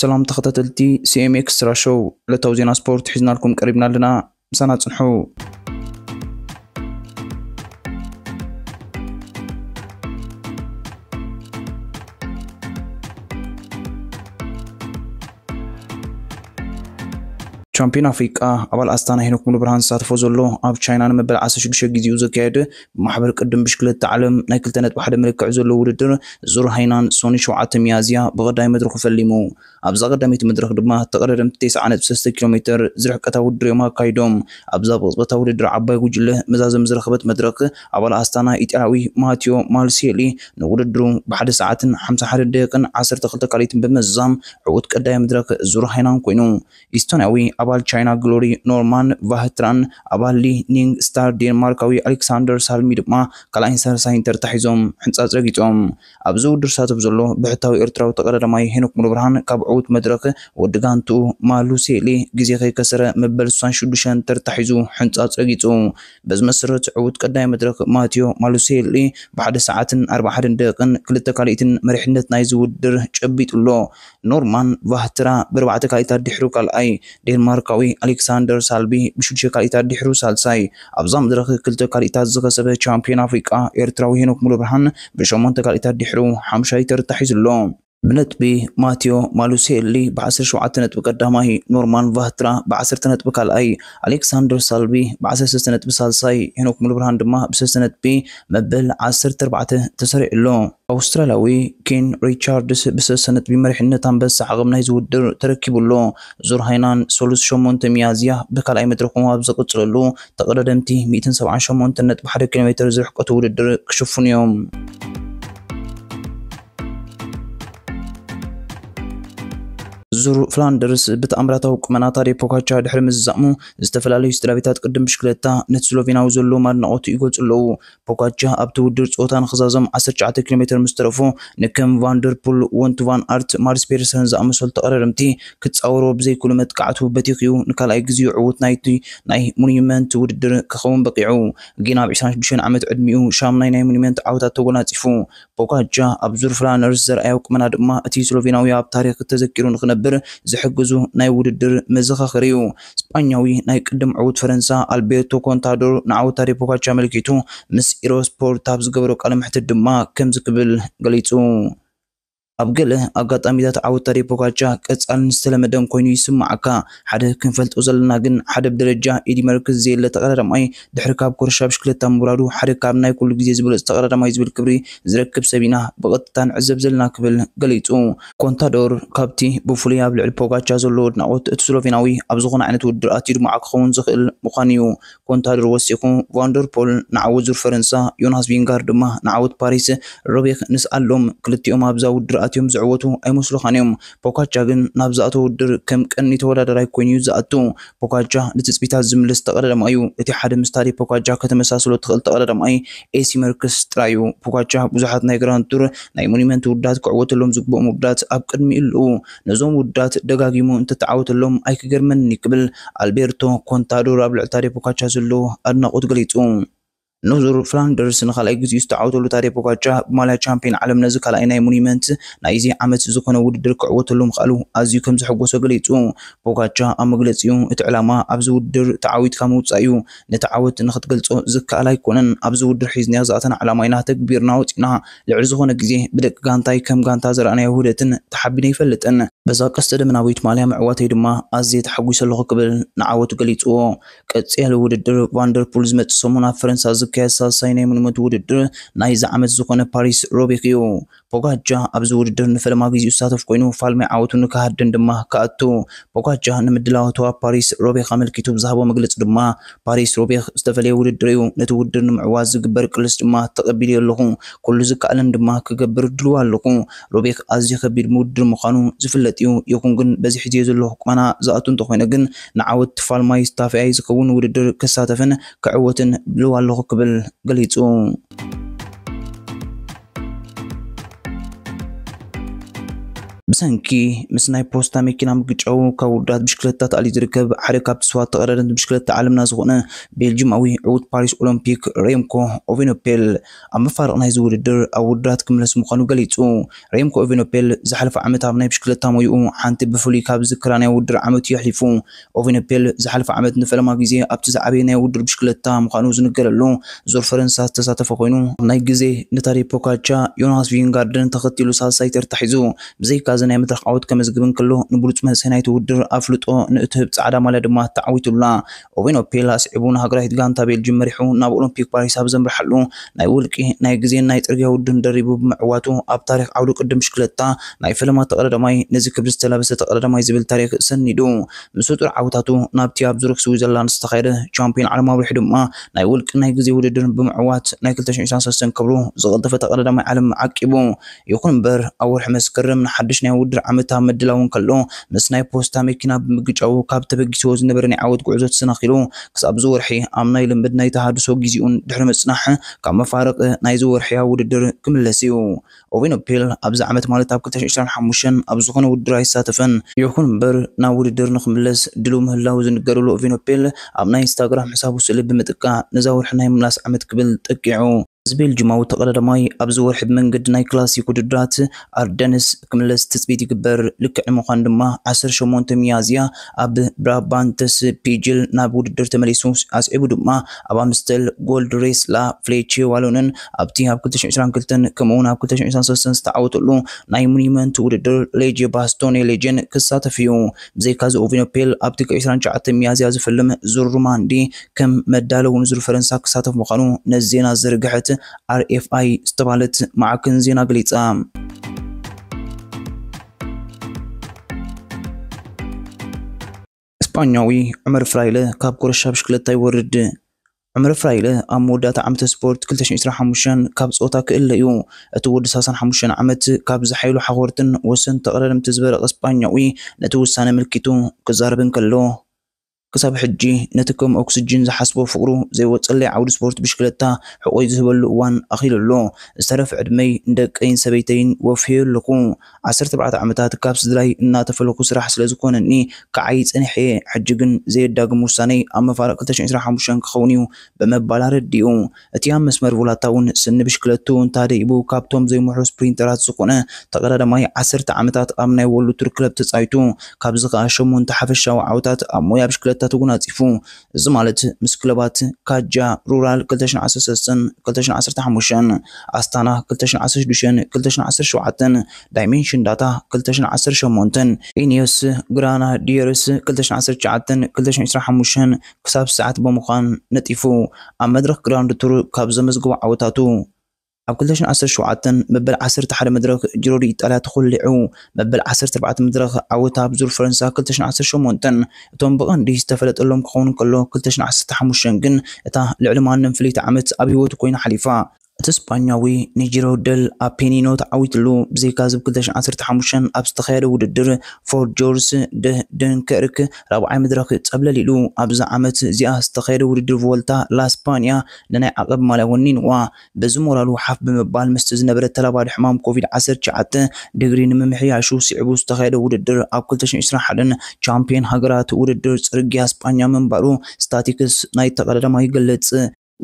ሰላም ተኸታተልቲ ሲ ኤም ኤክስትራ ሾው፣ ዕለታዊ ዜና ስፖርት ሒዝናልኩም ቀሪብና ኣለና። ምሳና ጽንሑ። ቻምፒዮን ኣፍሪቃ ኣባል ኣስታና ሄኖክ ሙሉብርሃን ዝሳተፎ ዘሎ ኣብ ቻይና ንመበል ዓሰርተ ሽዱሽተ ግዜኡ ዘካየድ ብማሕበር ቅድም ብሽክለታ ዓለም ናይ ክልተ ነጥቢ ሓደ መለክዒ ዘለዎ ውድድር ዙር ሃይናን ሶኒ ሸውዓተ ሚያዝያ ብቐዳይ መድረኹ ፈሊሙ። ኣብዛ ቀዳመይቲ መድረኽ ድማ ተቐዳደምቲ ተስዓ ነጥቢ ሰለስተ ኪሎ ሜትር ዝርሕቀታ ውድድር እዮም ኣካይዶም። ኣብዛ ብቕጽበታ ውድድር ዓባይ ጉጅለ መዛዘም ዝረኸበት መድረኽ ኣባል ኣስታና ኢጣልያዊ ማቲዮ ማልሴሊ ንውድድሩ ብሓደ ሰዓትን ሓምሳ ሓደ ደቂቕን ዓሰርተ ክልተ ካልኢትን ብምዝዛም ዕዉት ቀዳይ መድረኽ ዙር ሃይናን ኮይኑ። ኢስቶንያዊ ኣባል ቻይና ግሎሪ ኖርማን ቫህትራን ኣባል ሊ ኒንግ ስታር ዴንማርካዊ ኣሌክሳንደር ሳልሚ ድማ ካልኣይን ሳልሳይን ተርታ ሒዞም ሕንጻጽ ረጊጾም። ኣብዚ ውድድር ዝሳተፍ ዘሎ ብሕታዊ ኤርትራዊ ተቐዳዳማይ ሄኖክ ሙሉብርሃን ካብ ዕዉት መድረኽ ወዲ ጋንትኡ ማሉሴሊ ግዜ ከይከሰረ መበል ስሳን ሽዱሽተን ተርታ ሒዙ ሕንጻጽ ረጊጹ። በዚ መሰረት ዕዉት ቀዳይ መድረኽ ማቲዮ ማሉሴሊ ብሓደ ሰዓትን ኣርባዓ ሓደን ደቂቕን ክልተ ካልኢትን መሪሕነት ናይዚ ውድድር ጨቢጡ ኣሎ። ኖርማን ቫህትራ ብኣርባዕተ ካልኢታት ድሕሩ ካልኣይ፣ ዴንማርካዊ ኣሌክሳንደር ሳልቢ ብሽዱሽተ ካልኢታት ድሕሩ ሳልሳይ። ኣብዛ መድረኽ ክልተ ካልኢታት ዝኸሰበ ቻምፒዮን ኣፍሪቃ ኤርትራዊ ሄኖክ ሙሉብርሃን ብሸሞንተ ካልኢታት ድሕሩ ሓምሻይ ተርታ ሒዙ ኣሎ። ብነጥቢ ማቲዮ ማሉሴሊ ብዓሰርተ ሸውዓተ ነጥቢ ቀዳማይ፣ ኖርማን ቫህትራ ብዓሰርተ ነጥቢ ካልኣይ፣ ኣሌክሳንደር ሳልቢ ብዓሰርተ ሰለስተ ነጥቢ ሳልሳይ፣ ሄኖክ ሙሉብርሃን ድማ ብሰለስተ ነጥቢ መበል ዓሰርተ ኣርባዕተ ተሰሪዑ ኣሎ። ኣውስትራልያዊ ኬን ሪቻርድስ ብሰለስተ ነጥቢ መሪሕነት ኣንበሳ ዓቕም ናይዚ ውድድር ተረኪቡ ኣሎ። ዙር ሃይናን ሰሉስ ሸሞንተ ሚያዝያ ብካልኣይ መድረኹ ኣብ ዝቕጽለሉ ተቐዳደምቲ ሚእትን ሰብዓን ሸሞንተን ነጥቢ ሓደ ኪሎ ሜትር ዝርሕቀቱ ውድድር ክሽፍኑ እዮም። ዙር ፍላንደርስ ብተኣምራታዊ ቁመና ታዴ ፖጋቻ ድሕሪ ምዝዛሙ ዝተፈላለዩ ስድራቤታት ቅድም ብሽክለታ ነቲ ስሎቬናዊ ዘለዎም ኣድናቖት ይገልጹ ኣለዉ። ፖጋቻ ኣብቲ ውድድር ጸወታ ንኽዛዘም ዓሰርተ ትሽዓተ ኪሎ ሜትር ምስ ተረፎ ንከም ቫንደርፑል፣ ወንት ቫን ኣርት፣ ማርስ ፔርሰን ዝኣመሰሉ ተቐዳደምቲ ክጻወርዎ ብዘይክእሉ መጥቃዕቱ በቲኹ እዩ ንካልኣይ ግዜኡ ዕዉት ናይቲ ናይ ሞኒመንት ውድድር ክኸውን በቂዑ። ጌና ኣብ ዕስራን ሽዱሽተን ዓመት ዕድሚኡ ሻምናይ ናይ ሞኒመንት ዓወታት ተጎናጺፉ። ፖጋቻ ኣብ ዙር ፍላነርስ ዘርኣዮ ቁመና ድማ እቲ ስሎቬናዊ ኣብ ታሪኽ ተዘኪሩ ንኽነብር ዝሕግዙ ናይ ውድድር መዘኻኸሪ እዩ። ስጳኛዊ ናይ ቅድም ዕዉት ፈረንሳ ኣልቤርቶ ኮንታዶር ንዓወት ታዴ ፖጋቻ ኣመልኪቱ ምስ ኢሮስፖርት ኣብ ዝገበሮ ቃለ መሕትት ድማ ከምዚ ክብል ገሊጹ። ኣብ ገለ ኣጋጣሚታት ዓወት ታዴ ፖጋቻ ቀጻልን ዝተለመደን ኮይኑ ይስምዓካ። ሓደ ክንፈልጦ ዘለና ግን ሓደ ብደረጃ ኤዲ መርክስ ዘየለ ተቐዳዳማይ ድሕሪ ካብ ኮርሻ ብሽክለታ ምውራዱ ሓደ ካብ ናይ ኩሉ ግዜ ዝበለጹ ተቐዳዳማይ ዝብል ክብሪ ዝረክብ ሰብ ኢና ብቐጥታ ንዕዘብ ዘለና ክብል ገሊጹ። ኮንታዶር ካብቲ ብፍሉይ ኣብ ልዕሊ ፖጋቻ ዘለዎ ኣድናቖት እቲ ስሎቬናዊ ኣብ ዝኾነ ዓይነት ውድድር ኣትዩ ድሙዕ ክኸውን ዝኽእል ምዃኑ እዩ። ኮንታዶር ወሲኹ ቫንደርፖል ንዓወት ዙር ፈረንሳ፣ ዮናስ ቪንጋር ድማ ንዓወት ፓሪስ ሮቤክ ንስኣሎም። ክልቲኦም ኣብዛ ውድድር ኣትዮም ዝዕወቱ ኣይመስሉኻን እዮም። ፖጋቻ ግን ናብዚ ኣቶ ውድድር ከም ቀኒ ተወዳዳራይ ኮይኑ እዩ ዝኣቱ። ፖጋቻ ንትጽቢታት ዝምልስ ተቐዳዳማይ እዩ። እቲ ሓደ ምስ ታዴ ፖጋቻ ከተመሳስሎ ትኽእል ተቐዳዳማይ ኤሲ መርክስ ጥራይ እዩ። ፖጋቻ ብዙሓት ናይ ግራንድ ቱር ናይ ሞኒመንት ውዳት ክዕወተሎም ዝግብኦም ውዳት ኣብ ቅድሚኡ ኣለዉ። ነዞም ውዳት ደጋጊሙ እንተተዓወተሎም ኣይክገርመንን እዩ ክብል ኣልቤርቶ ኮንታዶር ኣብ ልዕሊ ታዴ ፖጋቻ ዘለዎ ኣድናቖት ገሊጹ። ንዙር ፍላንደርስ ንኻልኣይ ግዜኡ ዝተዓወተሉ ታዴ ፖጋቻ ብማልያ ቻምፒዮን ዓለም ነዚ ካልኣይ ናይ ሞኒመንት ናይዚ ዓመት ዝኾነ ውድድር ክዕወተሉ ምኽኣሉ ኣዝዩ ከም ዘሐጎሶ ገሊጹ። ፖጋቻ ኣብ መግለጺኡ፣ እቲ ዕላማ ኣብዚ ውድድር ተዓዊትካ ምውጻእ እዩ። ነቲ ዓወት ንኽትገልጾ ዝከኣል ኣይኮነን። ኣብዚ ውድድር ሒዝናዮ ዝኣተና ዕላማ ኢና ተግቢርና ወጺና። ልዕሊ ዝኾነ ግዜ ብደቂ ጋንታይ ከም ጋንታ ዘርኣናዮ ውህደትን ተሓቢነ ኣይፈልጥን። በዛ ቀስተ ደመናዊት ማልያ ምዕዋተይ ድማ ኣዝየ ተሓጒሰ ኣለኹ ክብል ንዓወቱ ገሊጽዎ። ቀጺሉ ውድድር ቫንደርፑል ዝመጽእ ሰሙን ኣብ ፈረንሳ ዝካየድ ሳልሳይ ናይ ሞኒመንት ውድድር ናይዚ ዓመት ዝኾነ ፓሪስ ሮቤክ እዩ። ፖጋቻ ኣብዚ ውድድር ንፈለማ ግዜኡ ዝሳተፍ ኮይኑ ፋልማይ ዓወቱ ንክሃድን ድማ ክኣቱ። ፖጋቻ ንምድላዋቱ ኣብ ፓሪስ ሮቤክ ኣመልኪቱ ብዝሃቦ መግለጺ ድማ ፓሪስ ሮቤክ ዝተፈለየ ውድድር እዩ። ነቲ ውድድር ንምዕዋት ዝግበር ቅልስ ድማ ተቐቢለዮ ኣለኹ። ኩሉ ዝከኣለን ድማ ክገብር ድልው ኣለኹ። ሮቤክ ኣዝዩ ከቢድ ውድድር ምዃኑ ዝፍለጥ እዩ። ይኹን ግን በዚ ሒዝዮ ዘለኹ ቁመና ዝኣቱ እንተኾይነ ግን ንዓወት ፋልማይ ስታፊኣይ ዝኸውን ውድድር ክሳተፍን ክዕወትን ድልው ኣለኹ ክብል ገሊጹ። ብሰንኪ ምስ ናይ ፖስታ መኪና ምግጫው ካብ ውድድራት ብሽክለታ ተኣልዩ ዝርከብ ሓደ ካብቲ ስዋት ተቐዳደምቲ ብሽክለታ ዓለምና ዝኾነ ቤልጅማዊ ዕዉት ፓሪስ ኦሎምፒክ ሬምኮ ኦቬኖፔል ኣብ መፋርቕ ናይዚ ውድድር ኣብ ውድድራት ክምለስ ምዃኑ ገሊጹ። ሬምኮ ኦቬኖፔል ዝሓለፈ ዓመት ኣብ ናይ ብሽክለታ ሞይኡ ሓንቲ ብፍሉይ ካብ ዝዝክራ ናይ ውድድር ዓመቱ የሕሊፉ። ኦቬኖፔል ዝሓለፈ ዓመት ንፈለማ ግዜ ኣብቲ ዝዓበየ ናይ ውድድር ብሽክለታ ምዃኑ ዝንገረሉ ዙር ፈረንሳ ዝተሳተፈ ኮይኑ፣ ናይ ግዜ ንታዴ ፖጋቻ፣ ዮናስ ቪንጋርድን ተኸቲሉ ሳልሳይ ተርታ ሒዙ። ብዘይካ እዚ ናይ መድረኽ ዓወት ከመዝግብ እንከሎ፣ ንብሉጽ መንእሰይ ናይቲ ውድድር ኣፍልጦ ንእትህብ ጻዕዳ ማልያ ድማ ተዓዊቱላ። ኦቬን ኦፔል ኣስዒቡ ንሃገራዊት ጋንታ ቤልጅም መሪሑ ናብ ኦሎምፒክ ፓሪስ ኣብ ዘምርሓሉ ናይ ውልቂ፣ ናይ ግዜን ናይ ጽርግያ ውድድርን ደሪቡ ብምዕዋቱ ኣብ ታሪኽ ዓውዲ ቅድም ብሽክለታ ናይ ፈለማ ተቐዳዳማይ፣ ነዚ ክብሪ ዝተላበሰ ተቐዳዳማይ ዝብል ታሪኽ ሰኒዱ። ምስ ውጡር ዓወታቱ ናብቲ ኣብ ዙሪክ ስዊዘርላንድ ዝተኻየደ ቻምፒዮን ዓለም ኣብሪሑ ድማ ናይ ውልቂ ናይ ግዜ ውድድር ብምዕዋት ናይ ክልተ ሽሕን ዕስራን ሰለስተን ክብሩ ዝቐልጠፈ ተቐዳዳማይ ዓለም ዓቂቡ። ይኹን እምበር ኣብ ወርሒ መስከረም ንሓድሽ ናይ ውድድር ዓመት ኣብ ምድላው እንከሎ ምስ ናይ ፖስታ መኪና ብምግጫው ካብ ተበጊስዎ ዝነበረ ናይ ዓወት ጉዕዞ ተሰናኺሉ ክሳብ እዚ ወርሒ ኣብ ናይ ልምድ ናይ ተሃድሶ ግዜኡን ድሕሪ ምጽናሕ ካብ መፋርቕ ናይዚ ወርሒ ኣብ ውድድር ክምለስ እዩ። ኦቬን ኦፔል ኣብዚ ዓመት ማለት ኣብ ክልተ ሽሕን ዕስራን ሓሙሽተን ኣብ ዝኾነ ውድድር ኣይሳተፈን። ይኹን እምበር ናብ ውድድር ንኽምለስ ድሉው ምህላው ዝንገረሉ ኦቬን ኦፔል ኣብ ናይ ኢንስታግራም ሕሳቡ ስእሊ ብምጥቃዕ ነዛ ወርሒ ናይ ምላስ ዓመት ክብል ጠቂዑ። እዚ ቤልጅማዊ ተቐዳዳማይ ኣብዚ ወርሒ ብመንገዲ ናይ ክላሲክ ውድድራት ኣርደንስ ክምለስ ትጽቢት ይግበር። ልክዕ ንምዃን ድማ ዓሰርተ ሸሞንተ ሚያዝያ ኣብ ብራባንተስ ፒጅል ናብ ውድድር ተመሊሱ። ኣስዒቡ ድማ ኣብ ኣምስተል ጎልድ ሬስ ላ ፍሌቼ ዋሎንን ኣብቲ ኣብ ክልተ ሽሕን ዕስራን ክልተን ከምኡውን ኣብ ክልተ ሽሕን ዕስራን ሰለስተን ዝተዓወተሉ ናይ ሞኒመንት ውድድር ሌጄ ባስቶኔ ሌጄን ክሳተፍ እዩ። ብዘይካዚ ኦቪኖፔል ኣብቲ ዕስራን ትሽዓተን ሚያዝያ ዝፍልም ዙር ሩማንዲ ከም መዳለዊ ንዙር ፈረንሳ ክሳተፍ ምዃኑ ነዚ ዜና ዝዘርግሐት ኣር ኤፍ ኣይ ዝተባህለት ማዕከን ዜና ገሊጻ። ስጳኛዊ ዑመር ፍራይለ ካብ ኮረሻ ብሽክለታ ይወርድ። ዑመር ፍራይለ ኣብ መወዳእታ ዓመተ ስፖርት ክልተ ሽሕን ዕስራን ሓሙሽተን ካብ ጸወታ ክእለ እዩ። እቲ ወዲ ሰላሳን ሓሙሽተን ዓመት ካብ ዝሓይሉ ሓኾርትን ወሰንቲ ተቐዳደምቲ ዝበለጸ ስጳኛዊ ነቲ ውሳነ ኣመልኪቱ ክዛረብ እንከሎ፣ ክሳብ ሕጂ ነቲ ከም ኦክስጅን ዝሓስቦ ፍቕሩ ዘይወጸለይ ዓውዲ ስፖርት ብሽክለታ ሕቖይ ዝህበሉ እዋን ኣኺሉ ኣሎ። ዝተረፈ ዕድመይ ንደቀይን ሰበይተይን ወፍየ ኣለኹ። ዓሰርተ ኣርባዕተ ዓመታት ካብ ስድራይ እናተፈለኹ ስራሕ ስለ ዝኾነኒ ክዓዪ ጸኒሐ እየ። ሕጂ ግን ዘየዳግም ውሳነይ ኣብ መፋርቕ ክልተ ሽሕን ዕስራን ሓሙሽተን ክኸውን እዩ ብምባል ኣረዲኡ። እቲ ኣብ መስመር ቮላታ እውን ስኒ ብሽክለቱ እንተደይቡ ካብቶም ዘይምሕሩ ስፕሪንተራት ዝኾነ ተቐዳዳማይ ዓሰርተ ዓመታት ኣብ ናይ ወርልድ ቱር ክለብ ተጻዊቱ። ካብዚ ከኣ ሸሞንተ ሓፈሻዊ ዓወታት ኣብ ሞያ ብሽክለታ ተጎናጺፉ። እዚ ማለት ምስ ክለባት ካጃ ሩራል ክልተ ሽሕን ዓሰርተ ሰለስተን ክልተ ሽሕን ዓሰርተ ሓሙሽተን፣ ኣስታና ክልተ ሽሕን ዓሰርተ ሽዱሽተን ክልተ ሽሕን ዓሰርተ ሸውዓተን፣ ዳይሜንሽን ዳታ ክልተ ሽሕን ዓሰርተ ሸሞንተን፣ ኢኒዮስ ግራናዲየርስ ክልተ ሽሕን ዓሰርተ ትሽዓተን ክልተ ሽሕን ዕስራን ሓሙሽተን ክሳብ ሰዓት ብምዃን ነጢፉ። ኣብ መድረኽ ግራንድ ቱር ካብ ዘመዝግቦ ዓወታቱ፣ ኣብ ክልተ ሽሕን ዓሰርተ ሸውዓተን መበል ዓሰርተ ሓደ መድረኽ ጂሮ ዲ ኢጣልያ ተኾሊዑ፣ መበል ዓሰርተ ኣርባዕተ መድረኽ ዓወት ኣብ ዙር ፈረንሳ ክልተ ሽሕን ዓሰርተ ሸሞንተን እቶም ብቐንዲ ዝተፈለጠሎም ክኸውን ከሎ፣ ክልተ ሽሕን ዓሰርተ ሓሙሽተን ግን እታ ልዕሊ ማንም ፍልይቲ ዓመት ኣብ ህይወቱ ኮይና ሓሊፋ። እቲ ስጳኛዊ ንጂሮ ደል ኣፔኒኖ ተዓዊትሉ፣ ብዘይካ እዚ ብ ክልተ ሽሕን ዓሰርተ ሓሙሽተን ኣብ ዝተኻየደ ውድድር ፎር ጆርስ ደ ደንከርክ ራብዓይ መድረኽ ጸብለል ኢሉ። ኣብዚ ዓመት እዚኣ ዝተኻየደ ውድድር ቮልታ ላስፓንያ ንናይ ዓቐብ ማልያ ወኒንዋ። በዚ ሞራሉ ሓፍ ብምባል ምስቲ ዝነበረ ተላባዲ ሕማም ኮቪድ ዓሰርተ ትሽዓተ ዲግሪ ንምምሕያሹ ስዒቡ ዝተኻየደ ውድድር ኣብ ክልተ ሽሕን ዕስራን ሓደን ቻምፒዮን ሃገራት ውድድር ጽርግያ ስጳኛ ምንባሩ ስታቲክስ ናይ ተቐዳዳማይ ይገልጽ።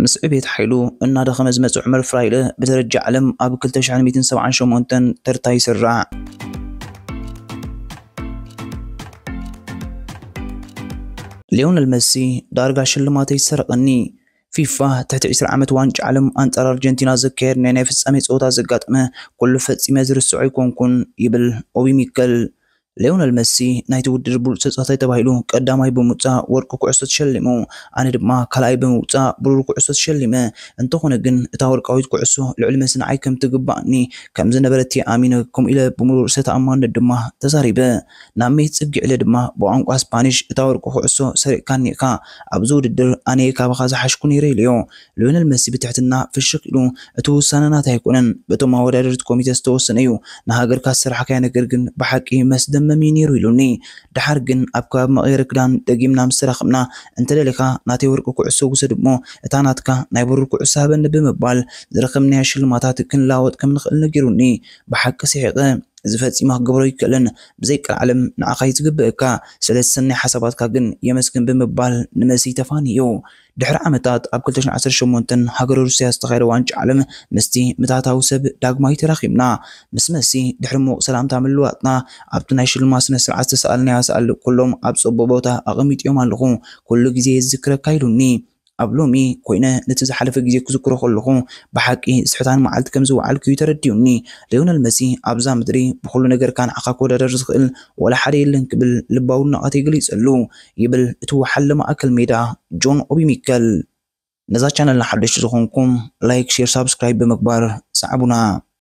ምስ ዕቤት ሓይሉ እናደኸመ ዝመጽእ ዑመር ፍራይለ ብደረጃ ዓለም ኣብ ክልተ ሽሕን ሚእትን ሰብዓን ሸሞንተን ተርታ ይስራዕ። ሊዮነል መሲ ዳርጋ ሽልማተይ ዝሰረቐኒ። ፊፋ ትሕቲ ዕስራ ዓመት ዋንጫ ዓለም ኣንጻር ኣርጀንቲና ዘካየድ ናይ ናይ ፍጻሜ ጸወታ ዘጋጠመ ኩሉ ፈጺመ ዝርስዖ ኣይኮንኩን ይብል ኦቢ ሚከል። ሊዮነል መሲ ናይቲ ውድድር ብሉጽ ተጻዋታይ ተባሂሉ ቀዳማይ ብምውጻእ ወርቂ ኩዕሶ ተሸሊሙ። ኣነ ድማ ካልኣይ ብምውጻእ ብሩር ኩዕሶ ተሸሊመ። እንተኾነ ግን እታ ወርቃዊት ኩዕሶ ልዕሊ መሲ ንዓይ ከም ትግባእኒ ከም ዝነበረት እየ ኣሚነ፣ ከምኡ ኢለ ብምሉእ ርእሰ ተኣማንነት ድማ ተዛሪበ። ናብ ሜት ጽግዕ ኢለ ድማ ብቋንቋ ስፓኒሽ እታ ወርቂ ኩዕሶ ሰሪቕካኒ ኢኻ፣ ኣብዚ ውድድር ኣነ እየ ካባኻ ዝሓሽኩ ነይረ ኢለዮ። ሊዮነል መሲ ብትሕትና ፍሽኽ ኢሉ፣ እቲ ውሳነ ናተይ ኣይኮነን፣ በቶም ኣወዳደርቲ ኮሚተ ዝተወሰነ እዩ። ንሃገርካ ዝሰራሕካዮ ነገር ግን ብሓቂ መስደመም እዩ ነይሩ ኢሉኒ። ደሓር ግን ኣብ ከባቢ መቐየሪ ክዳን ደጊምና ምስ ተራኸብና፣ እንተ ደሊኻ ናተይ ወርቂ ኩዕሶ ውሰድ እሞ እታ ናትካ ናይ ብሩር ኩዕሶ ሃበኒ ብምባል ዝረኸብናዮ ሽልማታት ክንለዋወጥ ከም ንኽእል ነጊሩኒ። ብሓቂ ስሒቐ። እዚ ፈጺማ ክገብሮ ኣይክእልን። ብዘይ ቀልዓለም ንዓኻ እዩ ዝግብእካ። ስለዚ ሰናይ ሓሳባትካ ግን የመስግን ብምባል ንመሲ ተፋንዩ። ድሕሪ ዓመታት ኣብ ክልተ ሽሕን ዓሰርተ ሸሞንተን ሃገረ ሩስያ ዝተኻየደ ዋንጫ ዓለም ምስቲ ምትሃታዊ ሰብ ዳግማይ ተራኺብና። ምስ መሲ ድሕሪ ምዉቕ ሰላምታ ምልዋጥና ኣብቲ ናይ ሽልማት ስነ ስርዓት ዝተሰኣልናዮ ሰኣል ኩሎም ኣብ ጽቡቕ ቦታ ኣቐሚጥዮም ኣለኹ። ኩሉ ግዜ ዝዝክረካ ኢሉኒ። ኣብ ሎሚ ኮይነ ነቲ ዝሓለፈ ግዜ ክዝክሮ ከለኹ ብሓቂ ስሕታን መዓልቲ ከም ዝወዓልኩ እዩ ተረዲኡኒ። ሊዮነል መሲ ኣብዛ ምድሪ ብኹሉ ነገርካ ንዓኻ ክወዳደር ዝኽእል ዋላ ሓደ የለን ክብል ልባዊ ኣድናቖተይ ገሊጸሉ ይብል እቲ ወሓለ ማእከል ሜዳ ጆን ኦቢ ሚከል። ነዛ ቻነል ሓደሽቲ ዝኾንኩም ላይክ፣ ሼር፣ ሳብስክራይብ ብምግባር ሰዓቡና።